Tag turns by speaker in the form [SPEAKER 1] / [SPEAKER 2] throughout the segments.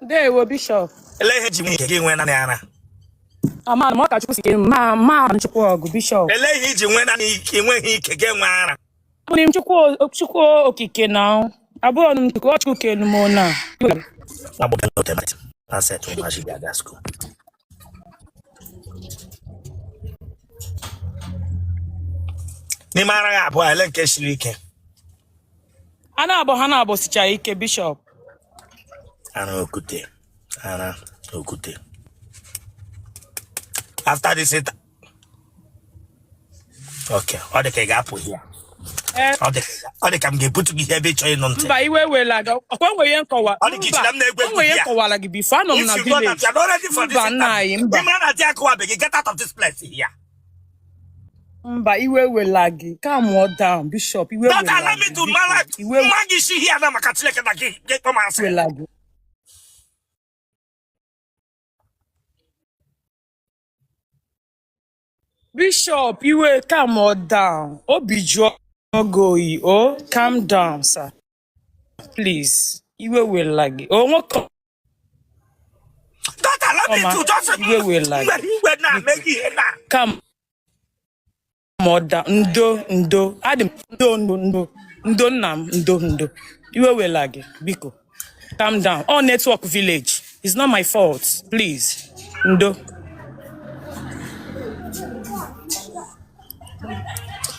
[SPEAKER 1] Ndewo, Bishop.
[SPEAKER 2] Ele ihe ji nwee ike gị nwee naanị ara?
[SPEAKER 1] Ama m ọ ka Chukwu si kee m, ma m Chukwu ọgụ, Bishop.
[SPEAKER 2] Ele ihe iji nwee naanị ike nweghị ike gị nwee ara?
[SPEAKER 1] Abụghị m Chukwu, Chukwu okike na abụghị m Chukwu, ọ Chukwu kelu m na.
[SPEAKER 2] Nwa agbọghọ na ote aset ụmụazị ji aga school. N'ime ara gị abụọ, ele nke siri ike?
[SPEAKER 1] A na-abụ ha na-abụ sicha ike, Bishop.
[SPEAKER 2] Ara okwute, ara okwute. After this it okay, ọ dị ka ị ga-apụ here.
[SPEAKER 1] Ee.
[SPEAKER 2] Ọ dị ka m ga-ebutu gị ihe ebe ị chọrọ ịnụ ntị.
[SPEAKER 1] Mba, iwe wela gị. Ọkwa enwe ihe nkọwa.
[SPEAKER 2] Ọ dị ka
[SPEAKER 1] Mba,
[SPEAKER 2] ichila m na-egwu egwu
[SPEAKER 1] enwe ihe
[SPEAKER 2] here.
[SPEAKER 1] nkọwara gị before anọ m
[SPEAKER 2] If
[SPEAKER 1] na
[SPEAKER 2] you know that
[SPEAKER 1] village.
[SPEAKER 2] you are not ready for this
[SPEAKER 1] Mba, nna anyị,
[SPEAKER 2] interview,
[SPEAKER 1] mba.
[SPEAKER 2] ị mara na di akụwabeghị, get out of this place here.
[SPEAKER 1] Mba, iwe wela gị. Calm down, Bishop. Iwe
[SPEAKER 2] Don't
[SPEAKER 1] wela
[SPEAKER 2] allow me
[SPEAKER 1] gị,
[SPEAKER 2] to
[SPEAKER 1] biko.
[SPEAKER 2] mara
[SPEAKER 1] Iwe
[SPEAKER 2] nwa gị isi here na maka Chineke na gị gị kpọ m asị.
[SPEAKER 1] wela gị. Bishop, iwe, calm down. Obi jụọ gị oyi. O, calm down, sir. Please. Iwe wela gị. O, nwoke
[SPEAKER 2] Don't allow me
[SPEAKER 1] ọma,
[SPEAKER 2] to just
[SPEAKER 1] iwe wela
[SPEAKER 2] mgbe
[SPEAKER 1] gị.
[SPEAKER 2] igwe na eme gị ihe na.
[SPEAKER 1] Calm down. Ndo, ndo. Adị m ndo, ndo, ndo. Ndo nna m, ndo, ndo. Iwe wela gị, biko. Calm down. All network village. It's not my fault. Please. Ndo.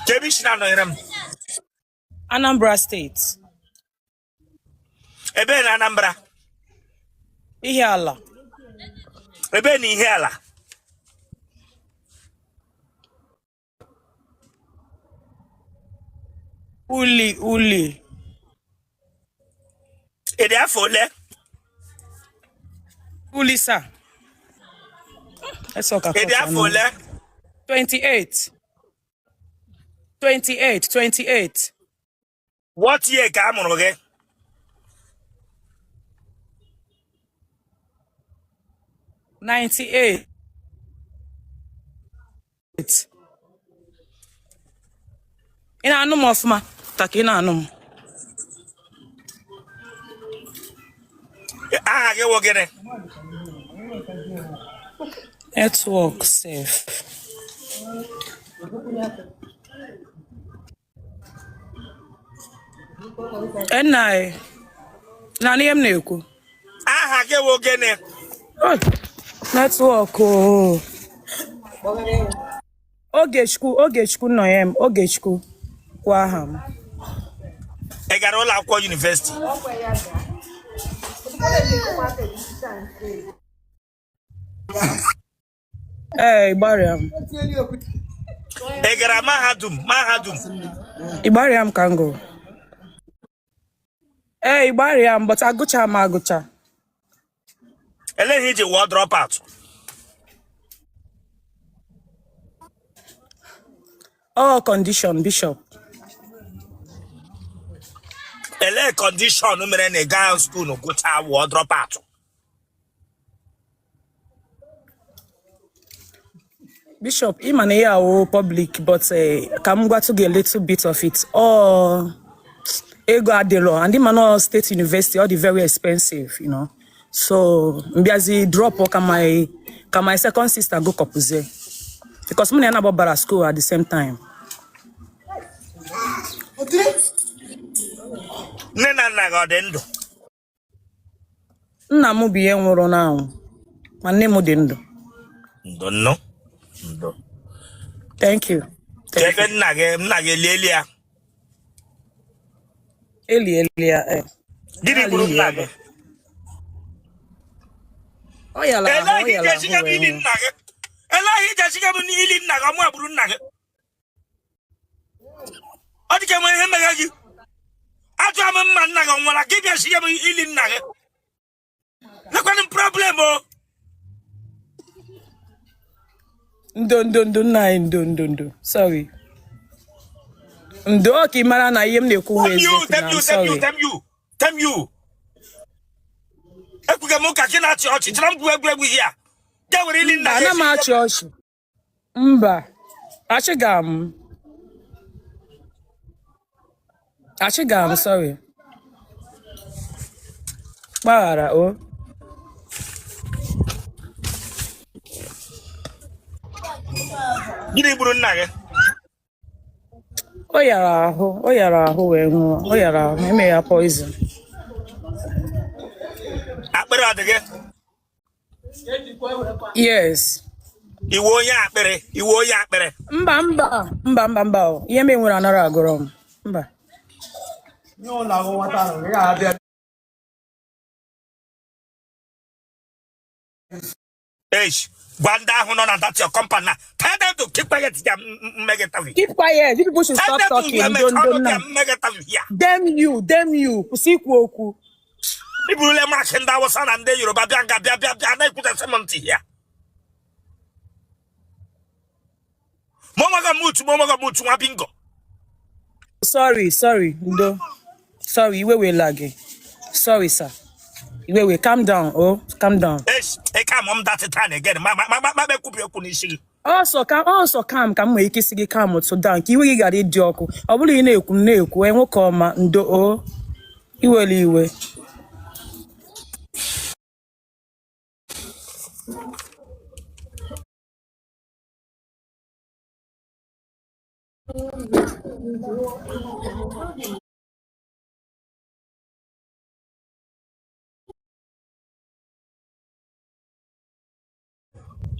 [SPEAKER 2] Ka ebe isi na-anọnyere m?
[SPEAKER 1] Anambra State.
[SPEAKER 2] Ebe na Anambra?
[SPEAKER 1] Ihiala.
[SPEAKER 2] Ebe na Ihiala?
[SPEAKER 1] Uli, Uli.
[SPEAKER 2] Ị dị afọ ole?
[SPEAKER 1] Uli, sir. Eso ka
[SPEAKER 2] Ị dị afọ ole?
[SPEAKER 1] 28. 28, 28.
[SPEAKER 2] What year ka a mụrụ gị?
[SPEAKER 1] 98. Ị na-anụ m ọfụma? Ta ka ị na-anụ m.
[SPEAKER 2] Aha gị wụ gịnị?
[SPEAKER 1] Network sef. Nna anyị, na ihe m na-ekwu.
[SPEAKER 2] Aha gị wụ gịnị?
[SPEAKER 1] Network o. Ogechukwu, Ogechukwu nọnye m, Ogechukwu kwa aha m.
[SPEAKER 2] Ị gara ụlọ akwụkwọ university?
[SPEAKER 1] Ee, Igbariam.
[SPEAKER 2] Ị gara mahadum mahadum?
[SPEAKER 1] Igbariam ka m gụrụ. Ee, Igbariam, but agụcha m agụcha.
[SPEAKER 2] Elee ihe iji wụọ drop out?
[SPEAKER 1] All condition, Bishop.
[SPEAKER 2] Elee condition mere na ị gaa school gụchaa wụọ drop out?
[SPEAKER 1] Bishop, ị ma na ihe awụ public, but ka m gwatụ gị a little bit of it. Ọ ego adịrọ, and ị ma na state university ọ dị very expensive. So m bịazi drop ka my second sister go kọpụzie because mụ na ya na-abụ bara school at the same time.
[SPEAKER 2] Nne na nna gị ọ dị ndụ?
[SPEAKER 1] Nna m bụ ihe nwụrụ n'anwụ, ma nne m dị ndụ.
[SPEAKER 2] Ndo nnụ, ndo.
[SPEAKER 1] Thank you.
[SPEAKER 2] Ka
[SPEAKER 1] Thank
[SPEAKER 2] ebe
[SPEAKER 1] you.
[SPEAKER 2] nna gị elieli ya?
[SPEAKER 1] Elieli ya, eh.
[SPEAKER 2] Gịnị
[SPEAKER 1] Ya
[SPEAKER 2] gburu
[SPEAKER 1] ili
[SPEAKER 2] nna
[SPEAKER 1] ya
[SPEAKER 2] gị?
[SPEAKER 1] bụ. Ọ yala ahụ,
[SPEAKER 2] Elee
[SPEAKER 1] ọ
[SPEAKER 2] ihe
[SPEAKER 1] yala
[SPEAKER 2] iji
[SPEAKER 1] ahụ
[SPEAKER 2] esiga m
[SPEAKER 1] wee
[SPEAKER 2] ili
[SPEAKER 1] nwụọ.
[SPEAKER 2] nna gị? Elee ihe iji esiga m n'ili nna gị? Ọmụ agburu nna gị? Ọ dị ka enwere ihe mere gị. Ajụ m mma nna gị ọ nwụrụ, gị bịa siga m ili nna gị. Lekwanụ m problem o.
[SPEAKER 1] Ndo, ndo, ndo, nna anyị, ndo, ndo, ndo, sorry, ndo. Ọ ka ị mara na ihe m na-ekwu wụ
[SPEAKER 2] Damn you,
[SPEAKER 1] eziokwu na
[SPEAKER 2] damn
[SPEAKER 1] I'm
[SPEAKER 2] you, damn you,
[SPEAKER 1] sorry.
[SPEAKER 2] damn you, damn you. Ekwughị m ụka gị na-achị ọchị, chọrọ m gwuo egwuregwu ihe a. Ga were ili nna
[SPEAKER 1] Mba,
[SPEAKER 2] gị
[SPEAKER 1] ana m
[SPEAKER 2] esi
[SPEAKER 1] achị ọchị. Mba, achịga m. Achịga m, sorry. Gbaghara o.
[SPEAKER 2] Gịnị gburu nna gị?
[SPEAKER 1] Ọ yara ahụ, ọ yara ahụ wee nwụọ. Ọ yara ahụ, eme ya poison.
[SPEAKER 2] Akpịrị ọ dị gị?
[SPEAKER 1] Yes.
[SPEAKER 2] Ị wụ onye akpịrị? Ị wụ onye akpịrị?
[SPEAKER 1] Mba, mba, mba, mba, mba o. Ihe m enwere anara agụrọ m. Mba.
[SPEAKER 2] Eish, gwa ndị ahụ nọ na that your compound na tell them to keep quiet ya mmeghe interview.
[SPEAKER 1] Keep quiet. You people should
[SPEAKER 2] Tell
[SPEAKER 1] stop
[SPEAKER 2] them to
[SPEAKER 1] talking.
[SPEAKER 2] mechie
[SPEAKER 1] Don't
[SPEAKER 2] ọnụ
[SPEAKER 1] don't
[SPEAKER 2] ya
[SPEAKER 1] now.
[SPEAKER 2] mmeghe interview ya.
[SPEAKER 1] Damn you, damn you. Kwụsị ikwu okwu.
[SPEAKER 2] I burule mark ndị Awụsa na ndị Yoruba bịa nga bịa bịa bịa na-ekwutasị m ntị ya. Ma onwe gị mutu, ma onwe gị mutu nwa bingo.
[SPEAKER 1] Sorry, sorry, ndo. Sorry, iwe wela gị. Sorry, sir. Iwe we, calm down, oh, calm down.
[SPEAKER 2] Eish, ị ka mụ m that time again. Ma ma ma ma ma ekwubi okwu n'isi gị.
[SPEAKER 1] Ọsọ ka ọsọ calm ka m nwere ike isi gị calm tụ down ka iwe gị ghara ịdị ọkụ. Ọ bụrụ ị na-ekwu m na-ekwu, e nwoke ọma, ndo o. Iwela iwe.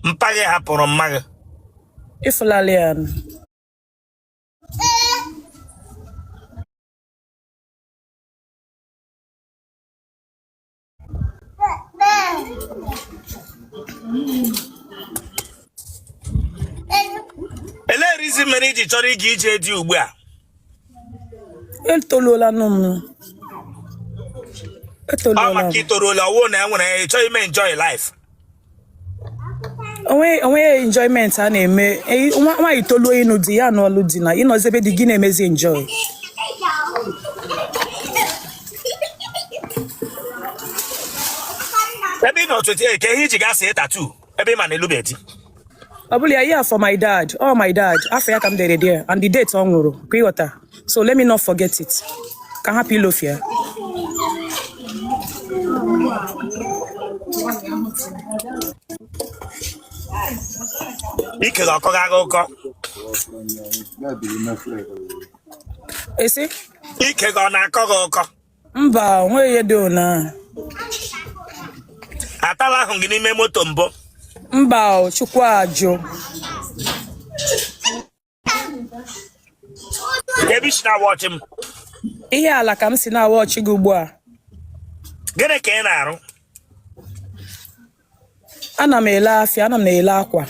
[SPEAKER 2] Mpa gị hapụrụ mma gị.
[SPEAKER 1] Ịfụlala ya nụ.
[SPEAKER 2] Elee reason mere iji chọrọ ịga ije di ugbu a?
[SPEAKER 1] Etoluola nụ m.
[SPEAKER 2] Ọ
[SPEAKER 1] Etoluola
[SPEAKER 2] maka
[SPEAKER 1] m.
[SPEAKER 2] i toruola ọwụ na enwere ị chọrọ ime enjoy life.
[SPEAKER 1] Onwe enjoyment a na-eme nwaanyị toluo ịnụ di ya anụọlụ di na ịnọzi ebe di gị na-emezi enjoy.
[SPEAKER 2] Ebe ị nọ 28 ka ihe iji gaa see tattoo ebe ị ma na ị lụbe di.
[SPEAKER 1] Ọ bụla ya ihe for my dad, oh my dad, afa ya ka m dere there and the date ọ nwụrụ ka ịghọta. So let me not forget it. Ka m hapụ ilofu ya.
[SPEAKER 2] Ike gị ọkọ gị aga ụkọ.
[SPEAKER 1] Esi?
[SPEAKER 2] Ike gị ọ na-akọ gị ụkọ?
[SPEAKER 1] Mba, onweghị ihe dị ona.
[SPEAKER 2] Atala ahụ gị n'ime moto mbụ?
[SPEAKER 1] Mba, o, Chukwu ajụ.
[SPEAKER 2] Ebe i si na-awatch m.
[SPEAKER 1] Ihiala ka m si na-awatch gị ugbu a.
[SPEAKER 2] Gịnị ka ị na-arụ?
[SPEAKER 1] Ana m ele afịa, ana m ele akwa.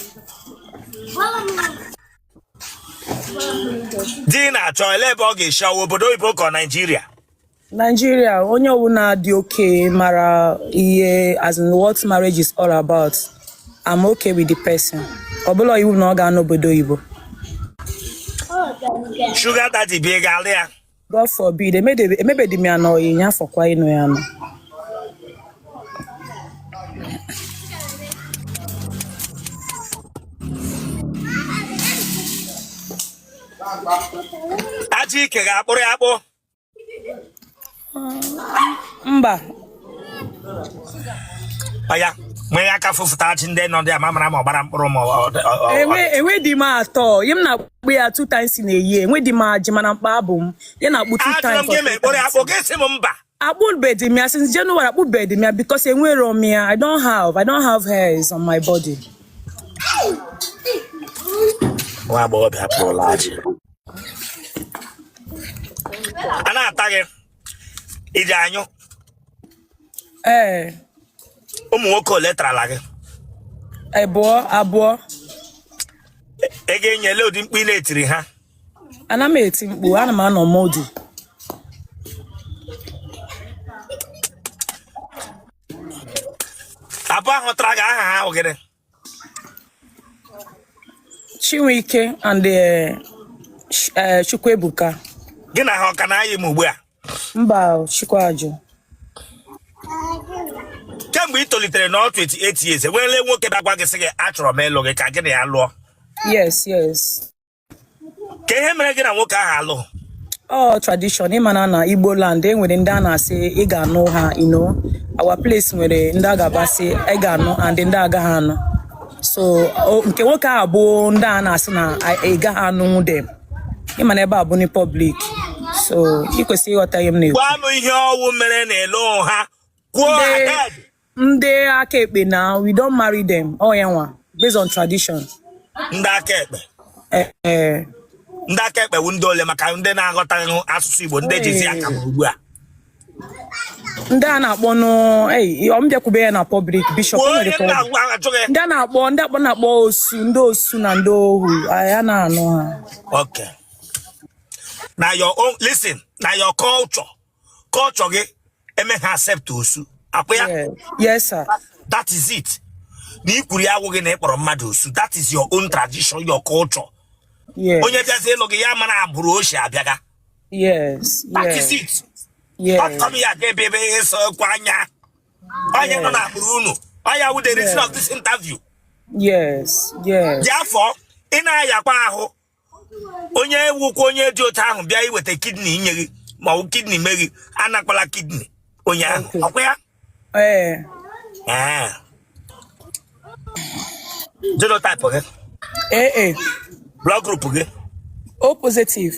[SPEAKER 2] Di ị na-achọ ele ebe ọ ga-esi ọwụ obodo oyibo ka ọ Naijiria?
[SPEAKER 1] Nigeria, onye ọbụla dị okay mara ihe as in what marriage is all about. I'm okay with the person. Ọ bụla iwu na ọ ga-anọ obodo oyibo.
[SPEAKER 2] Sugar daddy bịa ị ga-alụ ya?
[SPEAKER 1] God forbid, emebedi m ya na oyi ya fọkwa ịnụ ya nụ.
[SPEAKER 2] Ajị ike ga-akpụrụ ya akpụ.
[SPEAKER 1] Mba.
[SPEAKER 2] Ọya nwee aka fụfụta ajị ndị nọ ndị a ma mara ma ọ gbara mkpụrụ ma
[SPEAKER 1] Enwedị m atọ ihe m na-akpụ ya two times in a year. Enwedị m ajị mana mkpa abụ m ya na-akpụ two times.
[SPEAKER 2] Ajụrụ m gị ma ị kpụrụ ya akpụ, gị sị m mba.
[SPEAKER 1] Akpụbedị m ya since January, akpụbedị m ya because enwero m ya. I don't have hairs on my body.
[SPEAKER 2] Nwa agbọghọbịa kpụrụla ajị a na-ata gị iji anyụ.
[SPEAKER 1] Ee.
[SPEAKER 2] Ụmụ nwoke ole tarala gị?
[SPEAKER 1] Abụọ, abụọ.
[SPEAKER 2] Ị ga-enye ele ụdị mkpu ị na-etiri ha?
[SPEAKER 1] Ana m eti mkpu, ana m anọ modi.
[SPEAKER 2] Abụọ ahụ tara gị, aha ha gịnị?
[SPEAKER 1] Chinwike and Chukwuebuka.
[SPEAKER 2] Gị na ha ọ ka na-ayị m ugbu a?
[SPEAKER 1] Mba, Chukwu ajụ.
[SPEAKER 2] Kemgbe ị tolitere na 28 years, enweela nwoke bịa gwa gị sị gị achọrọ m ịlụ gị ka gị na ya lụọ?
[SPEAKER 1] Yes.
[SPEAKER 2] Ka ihe mere gị na nwoke ahụ alụ?
[SPEAKER 1] Ọ tradition, ịma na na Igbo land e nwere ndị a na-asị ị ga-anụ ha, you know. Our place nwere ndị a ga-abasị ị ga-anụ and ndị agaghị anụ. So nke nwoke a bụ ndị a na-asị na ị gaghị anụnwu them. Ịma na ebe a bụ ní public. So ị kwesịrị ịghọta ihe m na-ekwu.
[SPEAKER 2] Gwa m ihe ọwụ mere na ịlụ ha. Kwuo
[SPEAKER 1] Ndị
[SPEAKER 2] ahead.
[SPEAKER 1] ndị aka ekpe na we don't marry them. Ọ ya nwa based on tradition.
[SPEAKER 2] Ndị aka ekpe.
[SPEAKER 1] Ee.
[SPEAKER 2] Ndị aka ekpe wụ ndị ole maka ndị na-aghọtaghị asụsụ Igbo ndị jizi aka m ugbu a.
[SPEAKER 1] Ndị a na-akpọ nụ, ei, ọ m bịakwube ya na public, Bishop,
[SPEAKER 2] Kwuo
[SPEAKER 1] o nwere
[SPEAKER 2] onye
[SPEAKER 1] ka ọ
[SPEAKER 2] m
[SPEAKER 1] dị.
[SPEAKER 2] na-agwa ajụ gị.
[SPEAKER 1] Ndị a na-akpọ ndị akpọ na-akpọ osu, ndị osu na ndị ohu, ya na-anụ ha.
[SPEAKER 2] Okay. Na your own, listen, na your culture. Culture gị eme ha accept osu. Akwa ya?
[SPEAKER 1] Yeah. Yes, sir.
[SPEAKER 2] That is it. Na i kwuru ya awụghị na ị kpọrọ mmadụ osu. That is your own tradition, your culture. Onye bịazi ịlụ gị ya mara agbụrụ o si abịaga. That is it. Not come here ga ebe ebe ịsọ okwu anya. Onye nọ n'agbụrụ unu. Ọ ya wụ the reason of this interview.
[SPEAKER 1] Yes.
[SPEAKER 2] Dị afọ ị na-ayakwa ahụ onye wụkwa onye dị otu ahụ bịa iweta kidney inye gị ma ọ bụ kidney mee gị, anakwala kidney onye ahụ. Ọkwa ya?
[SPEAKER 1] Ee.
[SPEAKER 2] Ee. Genotype gị?
[SPEAKER 1] AA.
[SPEAKER 2] Blood group gị?
[SPEAKER 1] O positive.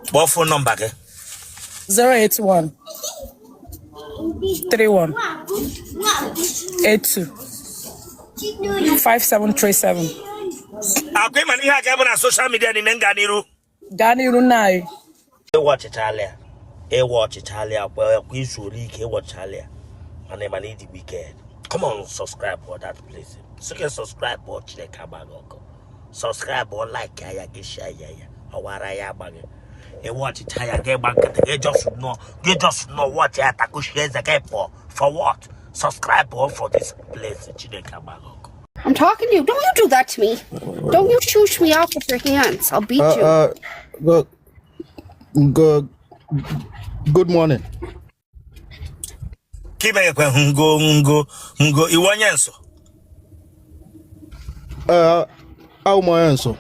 [SPEAKER 2] Kpọọ phone number gị.
[SPEAKER 1] 081 31 82 5737.
[SPEAKER 2] Akwa ịma na ihe a ga-abụ na social media niile m gaa n'iru.
[SPEAKER 1] Gaa n'iru, nna anyị.
[SPEAKER 2] Ịwọchichala ya, ịwọchichala ya kwa kwa izuola ike, ịwọchichala ya, mana ị mana ịdị wicked. Come on, subscribe for that place. Sị gị subscribe ọ, Chineke agbaghị ọkụ. Subscribe ọ, like ya, gị share ya, ya ọwara ya agbaghị. Ịwọchicha ya, gị gba nkịtị, gị just nọ, gị just nọ watch ya, takushi eze gị pụọ. For what? Subscribe ọ for this place. Chineke agbaghị ọkụ.
[SPEAKER 3] I'm talking to you. Don't you do that to me. Don't you shoosh me off with your hands. I'll beat you.
[SPEAKER 4] Good, good, good morning.
[SPEAKER 2] Ka imeghekwe ngo ngo ngo iwe onye nso.
[SPEAKER 4] Awụ m onye nso.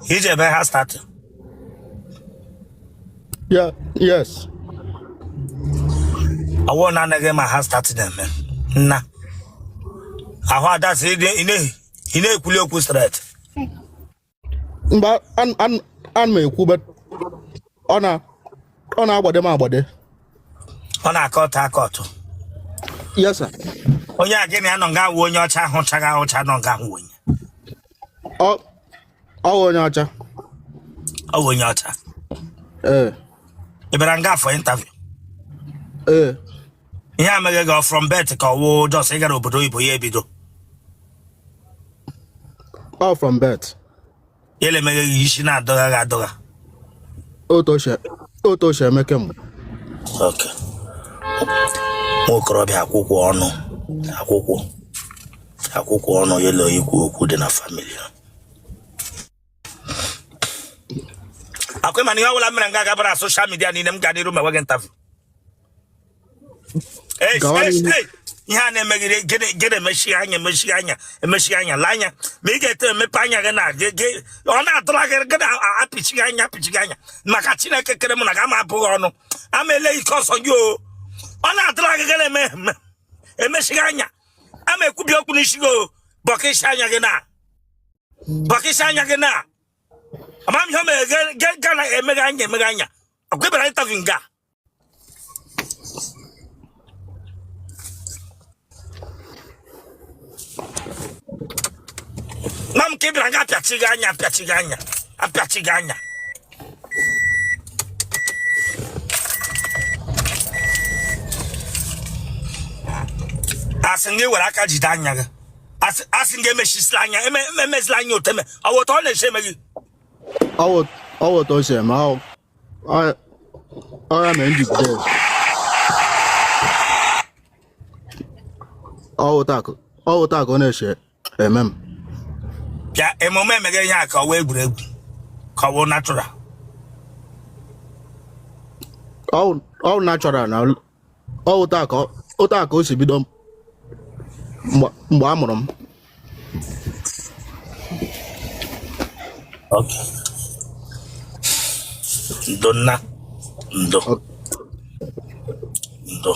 [SPEAKER 2] Iji ebe ha start.
[SPEAKER 4] Yeah, yes.
[SPEAKER 2] Ọwụ na anaghị ma ha start na-eme nna ahụ adasị ị na-ekwuli okwu straight.
[SPEAKER 4] Mba, an m ekwu, but ọ na-agbade m agbade.
[SPEAKER 2] Ọ na-akọ ọtọ aka ọtọ.
[SPEAKER 4] Yes, sir.
[SPEAKER 2] Onye a gịnị anọ nga awụ onye ọcha ahụchaghị ahụcha nọ nga ahụ onye?
[SPEAKER 4] Ọ wụ onye ọcha.
[SPEAKER 2] Ọ bụ onye ọcha?
[SPEAKER 4] Ee.
[SPEAKER 2] Ị bịara nga for interview?
[SPEAKER 4] Ee.
[SPEAKER 2] Ihe a meghe gị from birth ka ọ wụ just ị gara obodo oyibo ya ebido?
[SPEAKER 4] All from birth.
[SPEAKER 2] Ya emeghe gị isi na-adọgha gị adọgha?
[SPEAKER 4] Otu o si eme kemgbe.
[SPEAKER 2] Ok, nwa okorobịa, akwụkwọ ọnụ, akwụkwọ akwụkwọ ọnụ yelo ikwu okwu dị na family akwa. Mana ihe ọbụla mere nga gabara social media niile m ga n'iru ma nweghị interview. Ei,
[SPEAKER 4] Gawa
[SPEAKER 2] ei,
[SPEAKER 4] n'ihu.
[SPEAKER 2] ei, ihe a na-emegide gịnị? Gịnị emechi anya, emechi anya, emechi anya, lee anya ma ị ga-ete emepe anya gị na ọ na-atụla gị gị na-apịchi gị anya, apịchi gị anya maka Chineke kere mụ na gị ama abụghị ọnụ ama ele ike ọsọ gị o. Ọ na-atụla gị gị na-eme emechi gị anya ama ekwubi okwu n'isi gị o. Bọkịsị anya gị na bọkịsị anya gị na ama m ihe o mere gị ga na emeghe anya, emeghe anya. Ọkwa ịbịara interview nga? Nwa m, ka ị bịara nga apịachi gị anya, apịachi gị anya, apịachi gị anya. Asị gị were aka jide anya gị. Asị gị emechisila anya, emezila anya otu eme ọ wụ otu ọ na-esi eme gị.
[SPEAKER 4] Ọ wụ otu o si eme ọ ya mere m ji jide ya. Ọ wụ taa ka ọ na-esi eme m.
[SPEAKER 2] Bịa, emume emeghe ihe a ka ọ wụ egwuregwu ka ọ wụ natural?
[SPEAKER 4] Ọ wụ natural na ọ wụ taa ka ọ taa ka o si bido mgbe a mụrụ m.
[SPEAKER 2] Okay. Ndo nna, ndo. Ndo.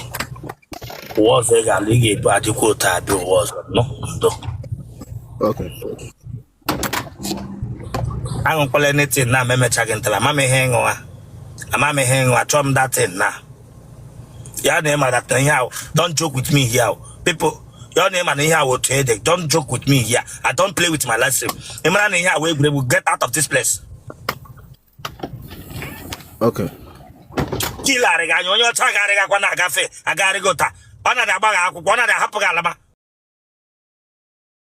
[SPEAKER 2] Ụwa ọzọ ị ga-alụ, ị ga-ebu adịkwa otu abịa ụwa ọzọ nọ ndo.
[SPEAKER 4] Okay.
[SPEAKER 2] Aṅụkwala anything na m emechaghị ntara. Ama m ihe ịṅụwa, ama m ihe ịṅụwa. Chọọ m that thing na ya na ịma that ihe ahụ. Don't joke with me here, people. Ya na ịma na ihe ahụ otu ede. Don't joke with me here. I don't play with my life. Ị mara na ihe ahụ egwuregwu, get out of this place.
[SPEAKER 4] Okay.
[SPEAKER 2] Kilarị gị anya, onye ọcha garịghị akwa na-agafe agagharị gị ụta. Ọ na-adị agba gị akwụkwọ, ọ na-adị ahapụ gị alama.